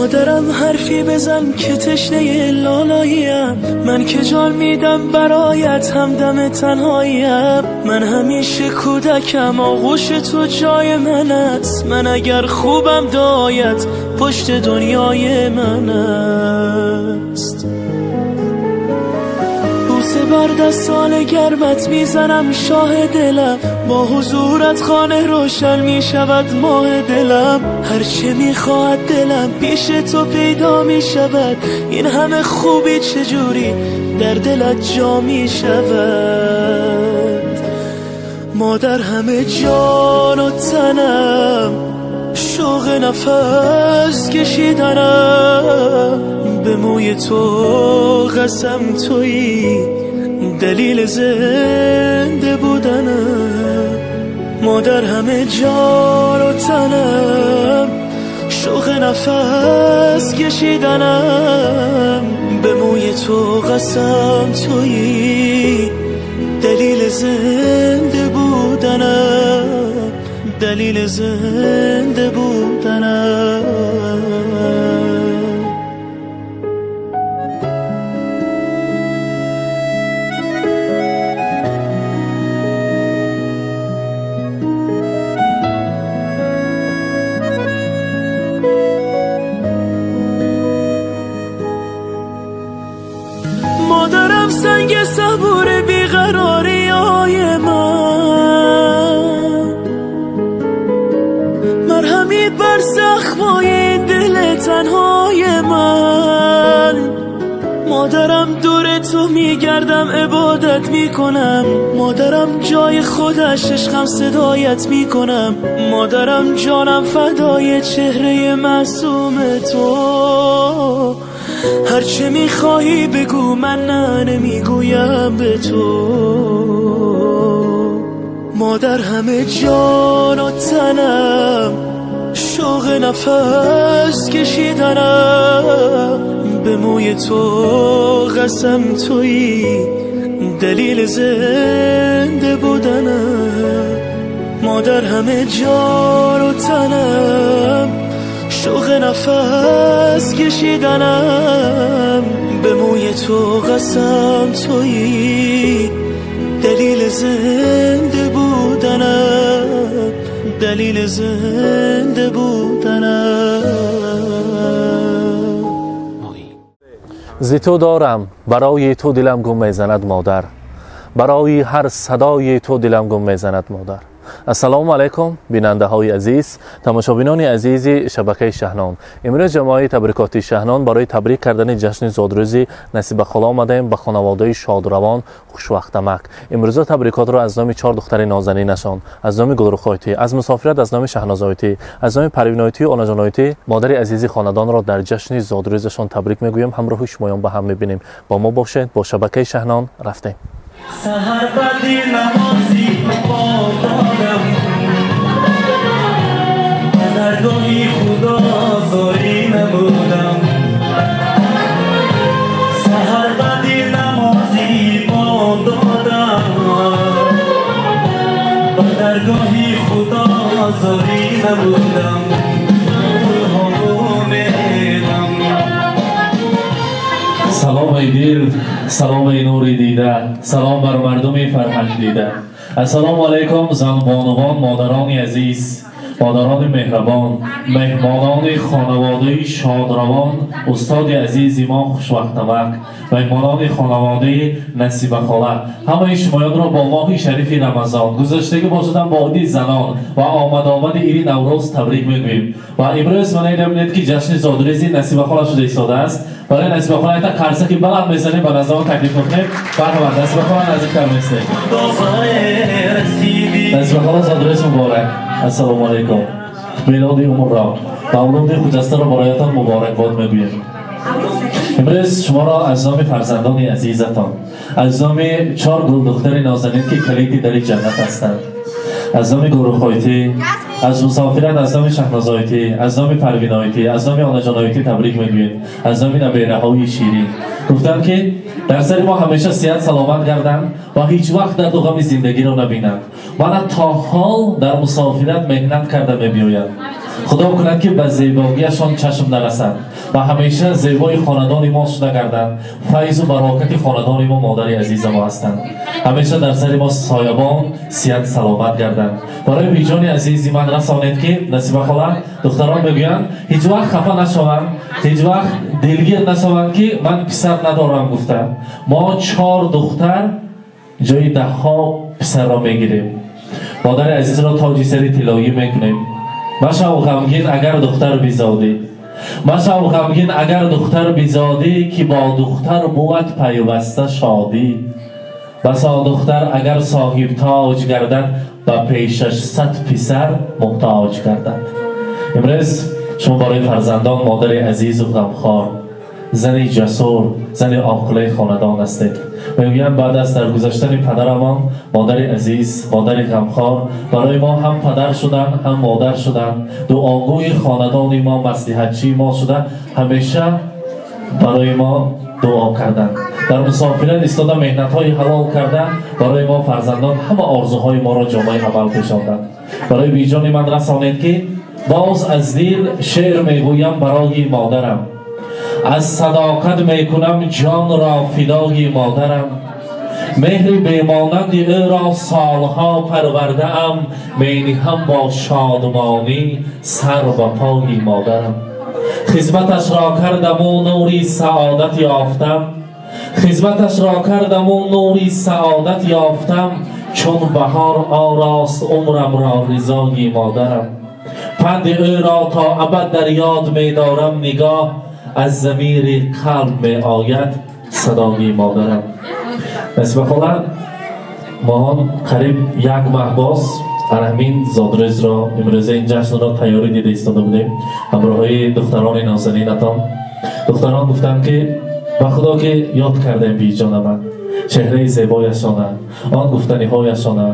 مادرم حرفی بزن که تشنه لالاییم، من که جان میدم برایت همدم تنهاییم. من همیشه کودکم، آغوش تو جای من است. من اگر خوبم دایت پشت دنیای من است. بوسه بر دستان گرمت میزنم شاه دلم، با حضورت خانه روشن میشود ماه دلم. هرچه میخواهد دلم پیش تو پیدا میشود، این همه خوبی چجوری در دلت جا میشود. مادر همه جان و تنم، شوق نفس کشیدنم، به موی تو قسم تویی دلیل زنده بودنم. مادر همه جان و تنم، شوق نفس کشیدنم، به موی تو قسم تویی دلیل زنده بودنم، دلیل زنده بودنم. مادرم سنگ صبور بیقراری های من، مرهمی بر زخمای دل تنهای من. مادرم دور تو میگردم عبادت میکنم، مادرم جای خودش عشقم صدایت میکنم. مادرم جانم فدای چهره معصوم تو، هرچه میخواهی بگو من نه نمیگویم به تو. مادر همه جان و تنم، شوق نفس کشیدنم، به موی تو قسم تویی دلیل زنده بودنم. مادر همه جان و تنم، شوق نفس کشیدنم، به موی تو قسم تویی دلیل زنده بودنم، دلیل زنده بودنم. ز تو دارم برای تو دلم گم میزند مادر، برای هر صدای تو دلم گم میزند مادر. السلام علیکم بیننده های عزیز، تماشابینان عزیز شبکه شهنان. امروز جماعه تبریکاتی شهنان برای تبریک کردن جشن زادروز نصیب خاله آمدیم به خانواده شادروان خوشوقتمک. امروز تبریکات را از نام چهار دختر نازنینشان، از نام گلرخایتی، از مسافرت، از نام شهنازایتی، از نام پروینایتی و آناجانایتی، مادر عزیز خاندان را در جشن زادروزشان تبریک میگویم. همراه شمایان به هم میبینیم. با ما باشید با شبکه شهنان رفتیم. سحر بعدی نمازی با دارم، درگاهی خدا زاری نبودم. سحر بعدی نمازی با دادم، درگاهی خدا زاری نبودم. سلام ای دل، سلام ای نور دیده، سلام بر مردم فرهنگ دیده. السلام علیکم زن بانوان، مادران عزیز، مادران مهربان، مهمانان خانواده شادروان، استاد عزیز ما خوشوقتمک، مهمانان خانواده نصیب خاله، همه شمایان را با ماه شریف رمضان گذشتگی باشدن با عید زنان و آمد آمد ایری نوروز تبریک میگوییم. و امروز من می‌بینید که جشن زادروز نصیب خاله شده ایستاده است. برای نصیب خاله تا قرصه که بلند میزنیم به نظام تکلیف میکنیم. برحال نصیب خاله نزدیکتر میسته. نصیب خاله زادروز مبارک. السلام علیکم. میلاد عمر را مولود خجسته را برایتان مبارک باد میگویم. امروز شما را از نام فرزندان عزیزتان، از نام چهار گل دختر نازنین که کلید در جنت هستند، از نام گروخایتی، از مسافران، از نام شهنازایتی، از نام پروینایتی، از نام آناجانایتی تبریک میگوییم. از نام نبیره‌های شیرین گفتند که در سر ما همیشه صحت سلامت گردند و هیچ وقت درد و غم زندگی را نبینند. من تا حال در مسافرت مهنت کرده میبیایم. Худо кунад, ки ба зебогиашон чашм нарасад ва ҳамеша зебои хонадони мо шуда гарданд. Файзу барокати хонадони мо, модари азиза мо ҳастанд. Ҳамеша дар сари мо соябон, сиҳат саломат гарданд. Барои биҷони азизи ман расонед, ки Насиба хола, духтарон мегӯянд, ҳеҷ вақт хафа нашаванд, ҳеҷ вақт дилгир нашаванд, ки ман писар надорам гуфта. Мо чор духтар ҷои даҳҳо писарро мегирем. Модари азизро тоҷи сари тиллоӣ мекунем. Машав ғамгин, агар духтар бизодӣ, машав ғамгин, агар духтар бизодӣ, ки бо духтар бувад пайваста шодӣ. Басо духтар, агар соҳиб тоҷ гардад, ба пешаш 100 писар муҳтоҷ гардад. Имрӯз шумо барои фарзандон модари азизу ғамхор, зани ҷасур, зани оқилаи хонадон ҳастед. Мегӯянд, баъд аз даргузаштани падарамон модари азиз, модари ғамхор барои мо ҳам падар шуданд, ҳам модар шуданд, дуогӯи хонадони мо, маслиҳатчии мо шуда, ҳамеша барои мо дуо карданд. Дар мусофират истода, меҳнатҳои ҳалол карда, барои мо фарзандон ҳама орзуҳои моро ҷомаи амал пешонданд. Барои биҷони ман расонед, ки боз аз дил шеър мегӯям барои модарам, аз садоқат мекунам ҷонро фидои модарам. Меҳри бемонанди ӯро солҳо парвардаам, мениҳам бо шодмонӣ сар ба пои модарам. Хизматашро кардаму нури саодат ёфтам, хизматашро кардаму нури саодат ёфтам, чун баҳор орост умрамро ризои модарам. Панди ӯро то абад дар ёд медорам, нигоҳ аз замири қалб меояд садои модарам. Насиба хола, моҳон қариб як маҳ боз ҳамин зодрӯзро, имрӯза ин ҷашнро тайёрӣ дида истода будем ҳамроҳои духтарони нозанинатон. Духтарон гуфтанд, ки ба худо, ки ёд кардем биҷонама, чеҳраи зебояшона, он гуфтаниҳояшона.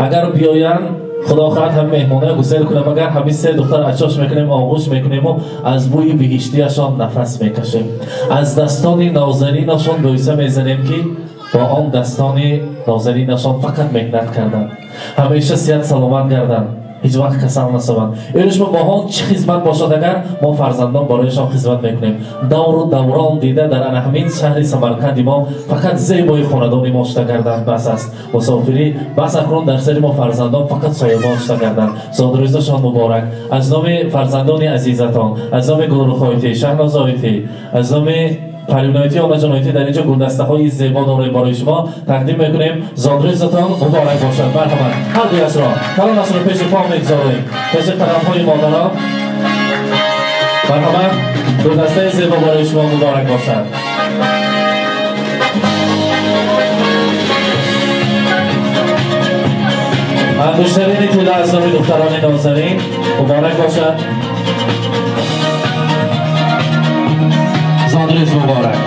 Агар биёянд, худо хоҳад, ҳам меҳмоная гусел кунем, агар ҳамин се духтар ачош мекунем, оғӯш мекунему аз бӯи биҳиштияшон нафас мекашем, аз дастони нозанинашон бӯса мезанем, ки бо он дастони нозанинашон фақат меҳнат карданд. Ҳамеша сиҳат саломат гарданд, ҳеҷ вақт касал нашаванд. Эрушма моҳон чӣ хизмат бошад, агар мо фарзандон барояшон хизмат мекунем. Давру даврон дида, дар ана ҳамин шаҳри Самарқанди мо фақат зебои хонадони мо шуда гарданд, бас аст мусофирӣ, бас. Акнун дар сари мо фарзандон фақат соябон шуда гарданд. Зодрӯзашон муборак! Аз номи фарзандони азизатон, аз номи Гулрухоити, Шаҳнозоити, аз номи Париноити, Онаҷоноити, дар инҷо гулдастаҳои зебо дорем, барои шумо тақдим мекунем. Зодрӯзатон муборак бошад! Марҳамат, ҳар дуяшро, калонашро пеши по мегузорем, пеши қадамҳои модарон. Марҳамат, гулдастаи зебо барои шумо муборак бошад. Ангуштарини тилла аз номи духтарони нозанин муборак бошад. Зодрӯз муборак!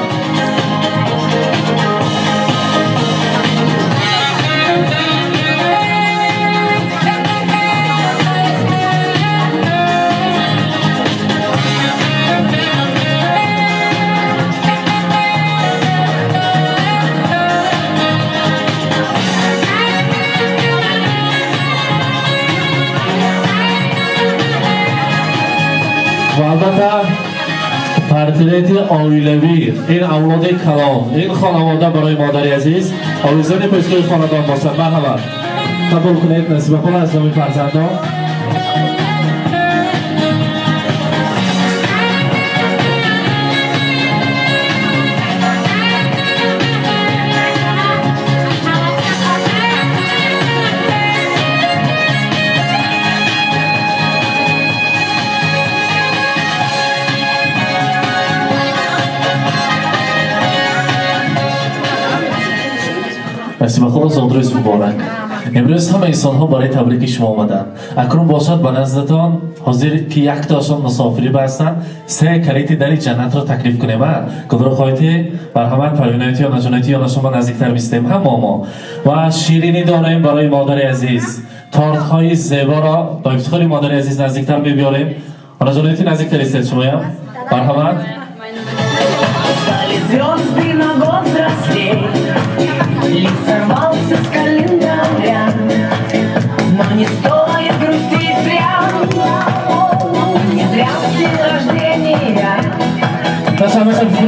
Ва албатта портрети оилавӣ, ин авлоди калон, ин хонавода барои модари азиз овезони пешгоҳи хонадон бошад. Марҳамат, қабул кунед, Насиба хола, аз номи фарзандон. Насиба хола, зодрӯз муборак! Имрӯз ҳама инсонҳо барои табрики шумо омаданд. Акнун бошад, ба наздатон ҳозир, ки яктоашон мусофирӣ бастанд, се калити дари ҷаннатро таклиф кунем. А Гулрухоити, марҳамат, Парвиноити, Ёнаҷоноити, ёна шумо наздиктар мистем ҳамо мо. Ва ширинӣ дорем барои модари азиз, тортҳои зеборо ба ифтихори модари азиз наздиктар мебиёрем. Онаҷоноити, наздиктар истед шумоям. Марҳамат. Стали звезды на год взрослей, лист сорвался с календаря, но не стоит грустить зря.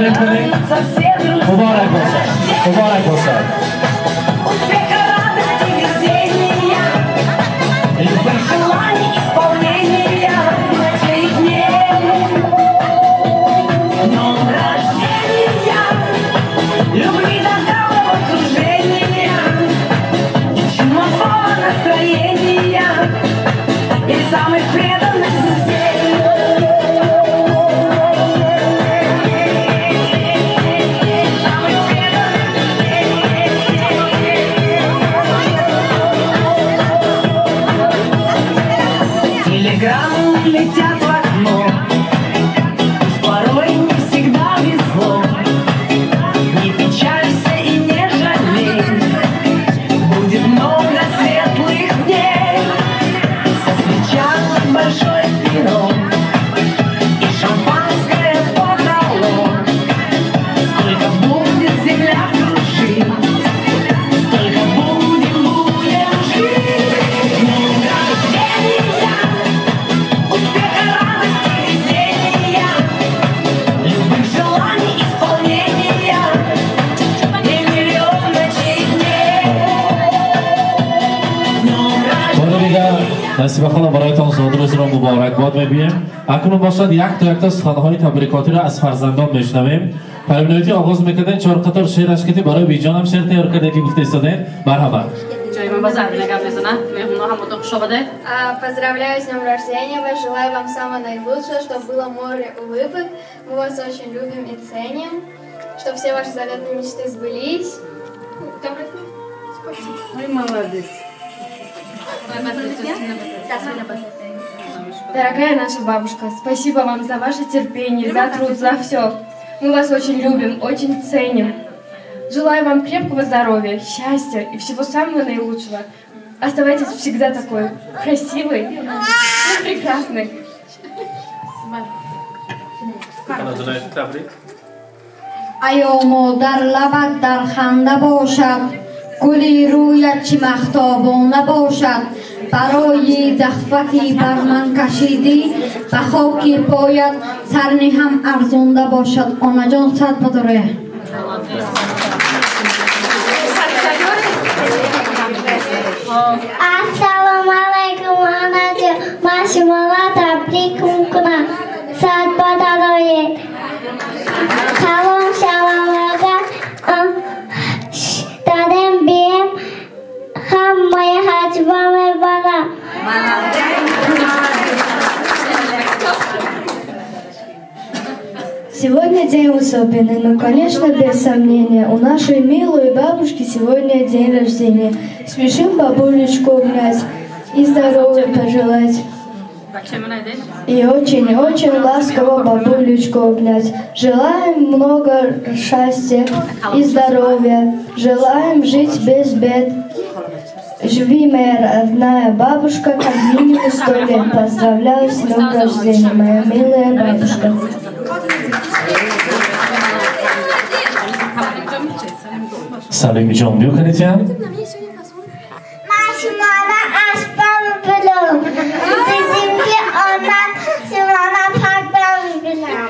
Табрик кунед. Радуются все друзья. Муборак бошад, муборак бошад. Успеха, радости, везения, любых желаний, исполнения, ночей и дней. С днем рождения, любви до головокружения, и чумового настроения, и самых преданных друзей. Самых преданных друзей. Телеграммы летят в окно, пусть порой не всегда везло. Не печалься и не жалей, будет много светлых дней. Со свечами большой пирог и шампанское в потолок. Сколько будет земля кружить, столько будем, будем жить. С днем рождения, успеха, радости, везения, любых желаний, исполнения и миллион ночей и дней. С днем Бори дигар, Насиба хонум, бароятон зодрӯзро муборакбод мегӯем. Акнун бошад, якто якто суханҳои табрикотиро аз фарзандон мешунавем. Парвиноятӣ оғоз мекардем, чор қатор шеъраш кити барои биҷонам шеър тайёр карда ки гуфта истодем. Марҳамат. Ҷои ман ба Зарина гап мезанад. Меҳмоно, ҳамото хуш омадед. Поздравляю с днем рождения вас, желаю вам самого наилучшего, чтобы было море улыбок. Мы вас очень любим и ценим, чтобы все ваши заветные мечты сбылись. Спасибо. Ой, молодец. Дорогая наша бабушка, спасибо вам за ваше терпение, за труд, за все. Мы вас очень любим, очень ценим. Желаю вам крепкого здоровья, счастья и всего самого наилучшего. Оставайтесь всегда такой красивой и прекрасной. Табрик. Аё модар, лабат дар ханда бошад, гули рӯят чӣ маҳтобона бошад. Барои захвати бар ман кашидӣ, ба хоки поят сарниҳам арзонда бошад. Онаҷон, сад бадорая. Ассалому алайкум, онаҷон. Ман шуморо табрик мекунам. Сад бадароед. Салом шавамага. Дадем бием ҳамаи ҳаҷба мебарам. Сегодня день особенный, но, конечно, без сомнения, у нашей милой бабушки сегодня день рождения. Спешим бабулечку обнять и здоровья пожелать. И очень-очень ласково бабулечку обнять. Желаем много счастья и здоровья. Желаем жить без бед. Живи, моя родная бабушка, как минимум 100 лет. Поздравляю с днем рождения, моя милая бабушка. Салимҷон, биё канитян. Ман шуморо ашба мебинам. Дидим ки омад, шуморо пакба мебинам.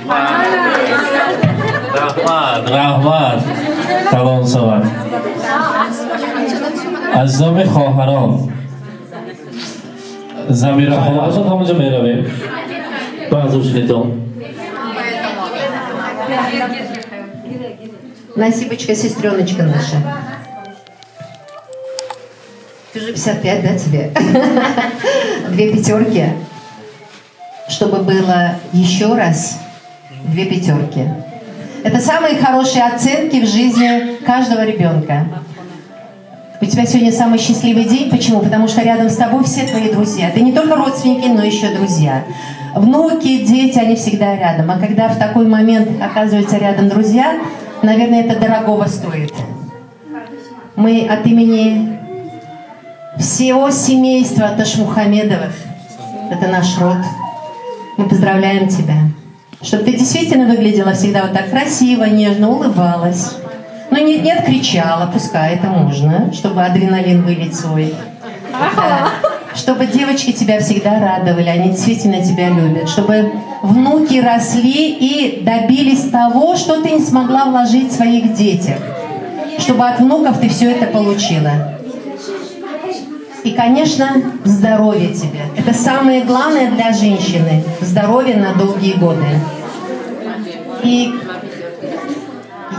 Раҳмат, раҳмат, калон шавад. Аз номи хоҳарон Замира бошад, ҳамонҷо меравем ба ҳузур. Насибочка, сестреночка наша. Ты же 55, да, тебе? Две пятерки. Чтобы было еще раз две пятерки. Это самые хорошие оценки в жизни каждого ребенка. У тебя сегодня самый счастливый день. Почему? Потому что рядом с тобой все твои друзья. Это не только родственники, но еще друзья. Внуки, дети, они всегда рядом. А когда в такой момент оказываются рядом друзья, наверное, это дорогого стоит. Мы от имени всего семейства Ташмухамедовых, это наш род, мы поздравляем тебя. Чтобы ты действительно выглядела всегда вот так красиво, нежно, улыбалась. Ну нет-нет, кричала, пускай это можно, чтобы адреналин вылить свой. Да. Чтобы девочки тебя всегда радовали, они действительно тебя любят. Чтобы внуки росли и добились того, что ты не смогла вложить в своих детях. Чтобы от внуков ты все это получила. И, конечно, здоровье тебе. Это самое главное для женщины. Здоровье на долгие годы. И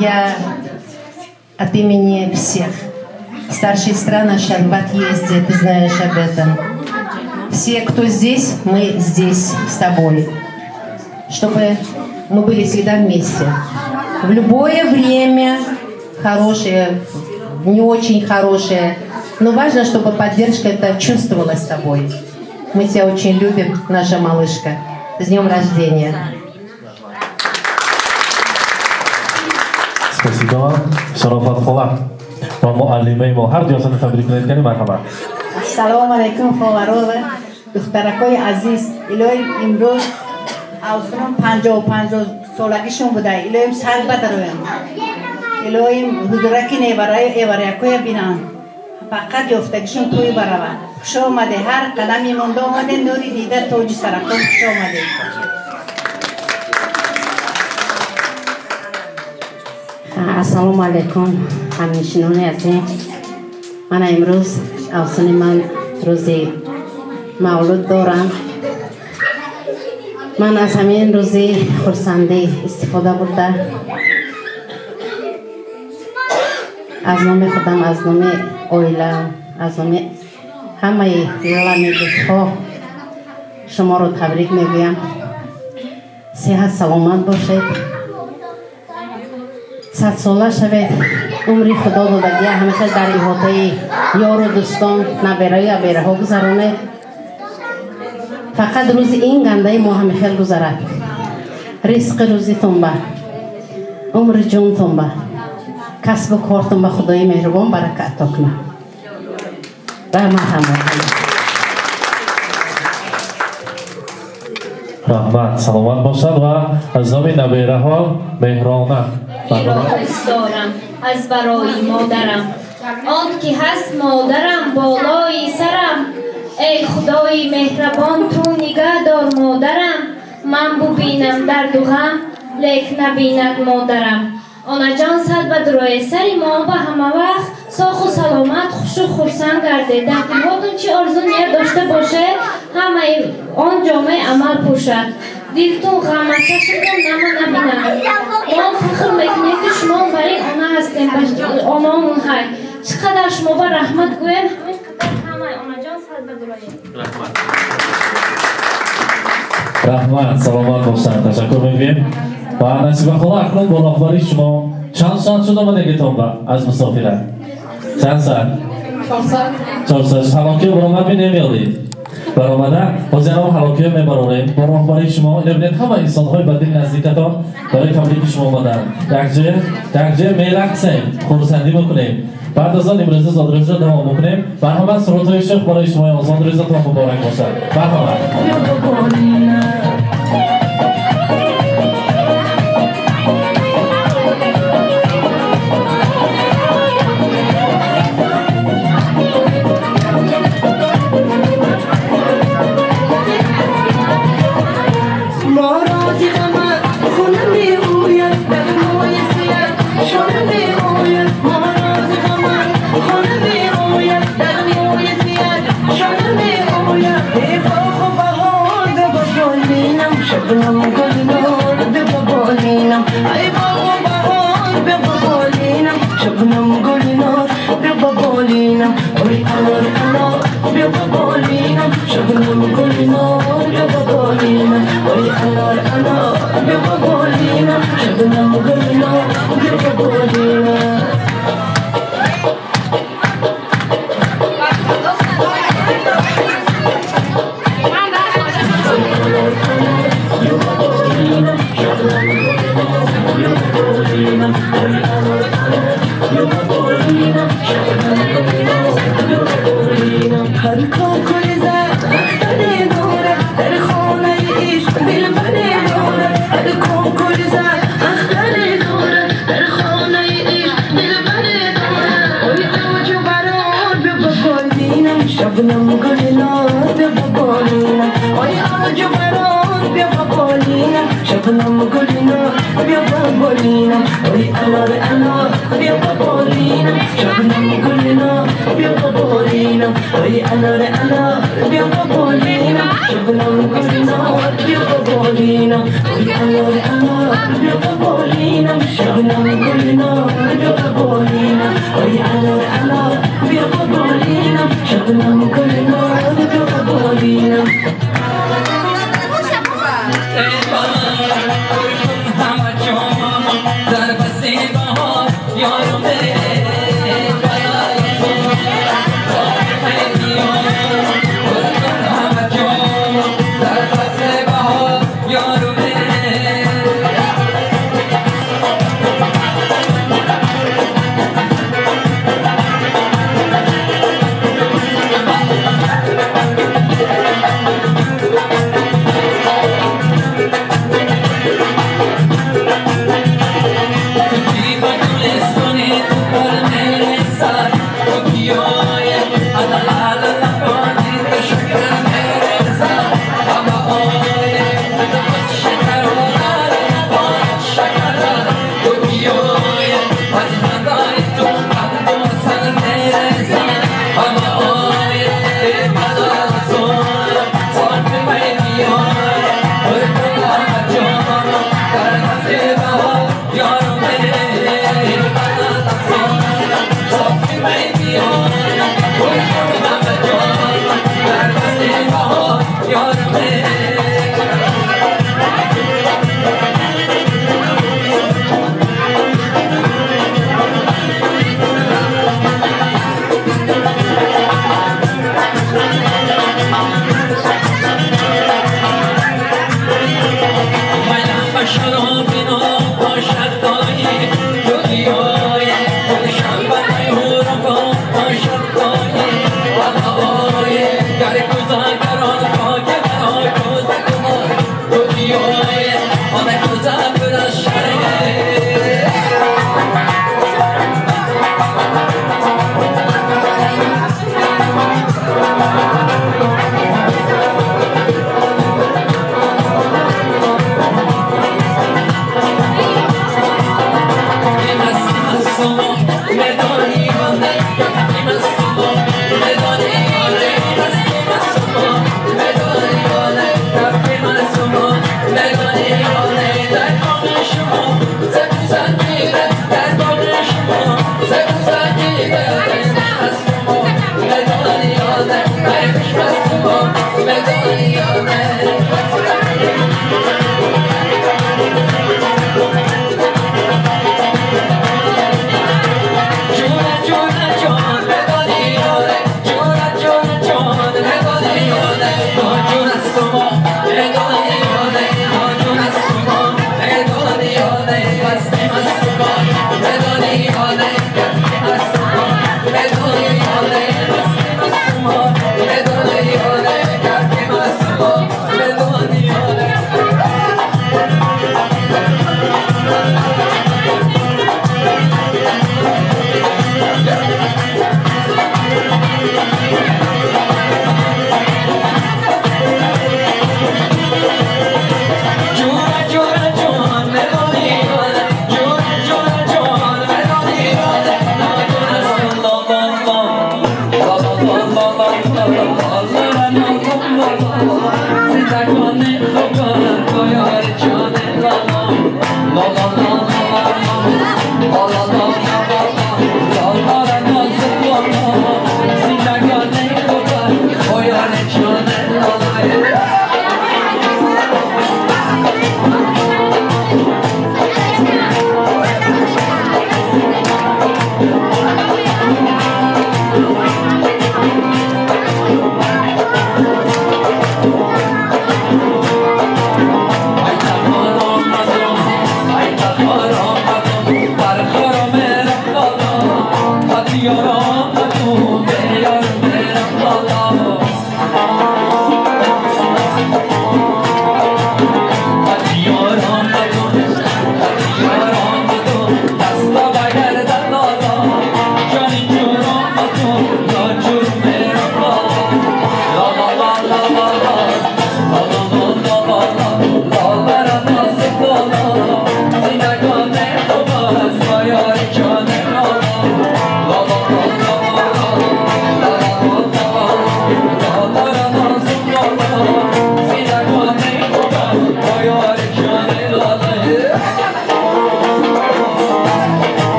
я от имени всех. Старшая сестра наша в отъезде, ты знаешь об этом. Все, кто здесь, мы здесь с тобой. Чтобы мы были всегда вместе. В любое время, хорошее, не очень хорошее. Но важно, чтобы поддержка это чувствовалась с тобой. Мы тебя очень любим, наша малышка. С днем рождения. Спасибо вам. Шарофат хола ва муаллимаи мо ҳар дуятонро табрик кунед, кани, марҳамат. Ассалому алайкум, ховаро ва духтаракои азиз. Илоҳим, имрӯз авсунам 55 солагишон буда. Илоҳим, сар бадароям. Илоҳим, ҳузураки невараю эварякоя бинанд, фақат ёфтагишон тӯй барава. Хуш омаде, ҳар қадами монда омаде, нури дида, тоҷи саракон, хуш омаде. Ассалому алайкум, ҳамнишинони азиз. Мана имрӯз авсуни ман рӯзи мавлуд дорам. Ман аз ҳамин рӯзи хурсандӣ истифода бурда, аз номи худам, аз номи оилаам, аз номи ҳамаи ламидусҳо шуморо табрик мегӯям. Сиҳат саломат бошед, садсола шавед. Умри худо додагия ҳамеша дар иҳотаи ёру дӯстон, набераю абераҳо гузаронед. Фақат рӯзи ин гандаи мо ҳамихел гузарад. Ризқи рӯзитон ба, умри ҷунтон ба, касбу кортон ба Худои меҳрубон барака ато кунад. Раҳмат ҳамоҳам. Раҳмат, саломат бошад. Ва аз номи набераҳо Меҳрона. Илоҳист дорам аз барои модарам, он ки ҳаст модарам болои сарам. Эй худои меҳрабон, ту нигаҳ дор модарам. Ман бубинам дарду ғам, лек набинад модарам. Онаҷон, сад ба дурои сари мо ба ҳама вақт соху саломат, хушу хурсанд гардед. Дар дилҳотон чӣ орзу ният дошта бошед, ҳамаи он ҷомаи амал пӯшад. Дилтун ғама, чашмтон нама набинад. Мо фахр мекунем, ки шумо барин она ҳастем, онаомон ҳай. Чӣ қадар шумо ба раҳмат гӯем, ҳамин қадар ҳамаи. Онаҷон, сад ба дурои. Раҳмат, саломат бошанд, ташаккур мегӯем. Ва Насиба хола, акнун бо роҳбарии шумо. Чанд соат шуд омадагитон ба аз мусофират? Чанд соат? 4 соат. Ҳалокиё баромад намеёдед, баромада ҳозир ҳам ҳалокиё мебарорем бо роҳбарии шумо. Ина бинед, ҳама инсонҳои ба дил наздикатон барои табрики шумо омаданд. Якҷоя, якҷоя мерақсем, хурсандӣ мекунем. Баъд аз он имрӯза зодрӯзро давом мекунем. Марҳамат, сурудҳои шӯх барои шумоён. Зодрӯзатон муборак бошад, марҳамат. ما راز غمت خونه می اوید، نغمای سیه شانه می اوید. ما راز غمت خونه می اوید، نغمای سیه شانه می اوید. ای باغ و بهار به بالینم، شبنم گلنار به بالینم. ای باغ و بهار به بالینم، شبنم گلنار به بالینم. ای انار انار به بالینم، شبنم گلنار به بالینم. ای انار انار به بالینم، شبنم گلنار به بالینم. هر کاکل زد اختری دارد، در خانه عشق دلبری دارد. هر شبنم گلینا بیا بالینم ای انار انار بیا بالینم شبنم گلینا بیا بالینم ای انار انار بیا بالینم شبنم گلینا بیا بالینم ای انار انار بیا بالینم شبنم گلینا بیا بالینم ای انار انار بیا بالینم شبنم گلینا بیا بالینم. I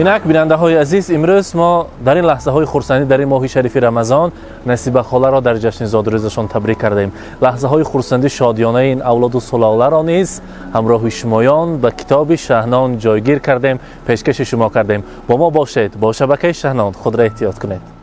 Инак, бинандаҳои азиз, имрӯз мо дар ин лаҳзаҳои хурсандӣ, дар ин моҳи шарифи Рамазон, Насиба холаро дар ҷашни зодрӯзашон табрик кардаем. Лаҳзаҳои хурсандӣ, шодиёнаи ин авлоду сулоларо низ ҳамроҳи шумоён ба китоби Шаҳнон ҷойгир кардем, пешкаши шумо кардем. Бо мо бошед, бо шабакаи Шаҳнон. Худро эҳтиёт кунед.